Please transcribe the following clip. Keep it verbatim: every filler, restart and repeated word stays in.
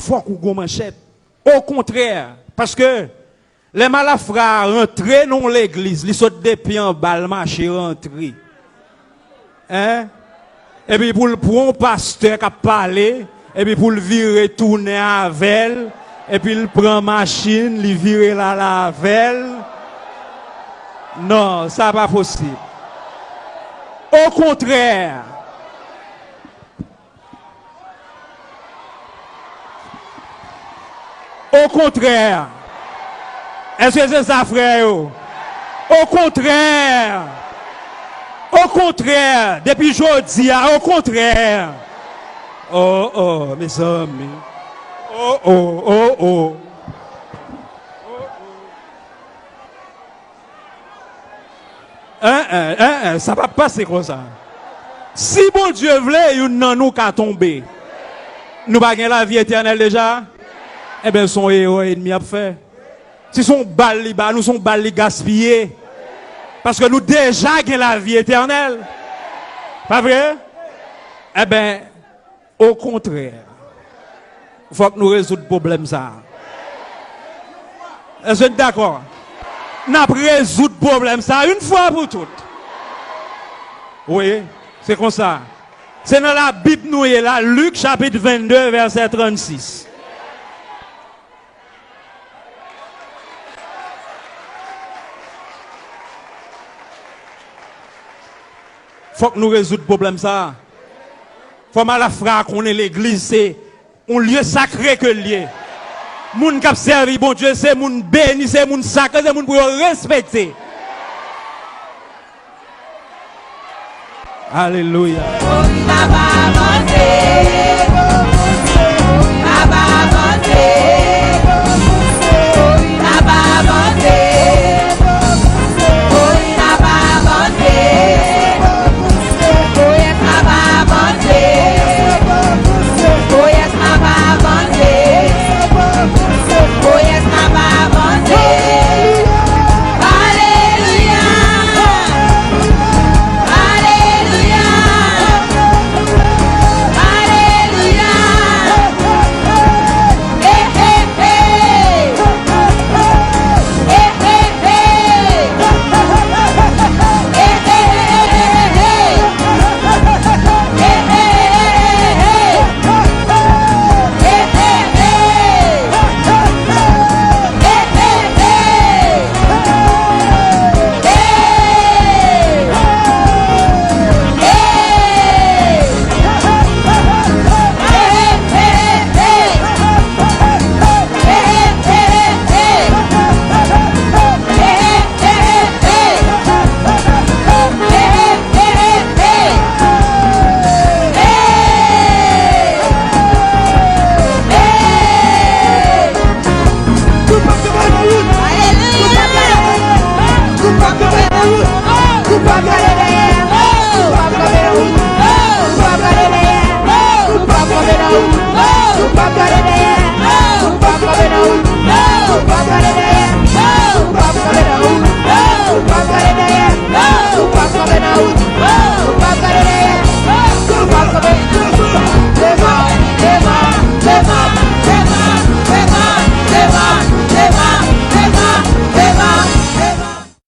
fòk ou gon manchèt. Okontrè, paske lè malafra a rantre nan yon legliz, li sot depi anba, l mache rantre. Hein? Epi pou l pran yon pastè k ap pale, epi pou l vire tounen avè l, epi l pran machin, li vire l ale avè l. Non, sa pa posib. Okontrè, Okontrè. Èske se sa, frè yo? Okontrè. Okontrè. Depi jodi a, okontrè. Oh, oh, mezanmi. Oh, oh, oh, oh. Hein, hein, hein, hein, sa p ap pase konsa. Si Bondye vle, youn nan nou ka tonbe. Nou pa gen lavi etènèl deja? Enben, se yon erè ènmi ap fè. Si se yon bal li ba nou, se yon bal li gaspiye. Paske nou deja gen lavi etènèl. Pa vre? Enben, Okontrè, fòk nou rezoud pwoblèm sa a. Èske n dakò? N ap rezoud pwoblèm sa a yon fwa pou tout. Wi, se konsa. Se nan Labib nou ye la, Lik chapit vennde, vèsè trannsis. Fòk nou rezoud pwoblèm sa a. Fò malafra a konnen legliz se yon lye sakre ke l ye. Moun k ap sèvi Bondye se moun beni, se moun sakre, se moun pou yo respekte. Alelouya.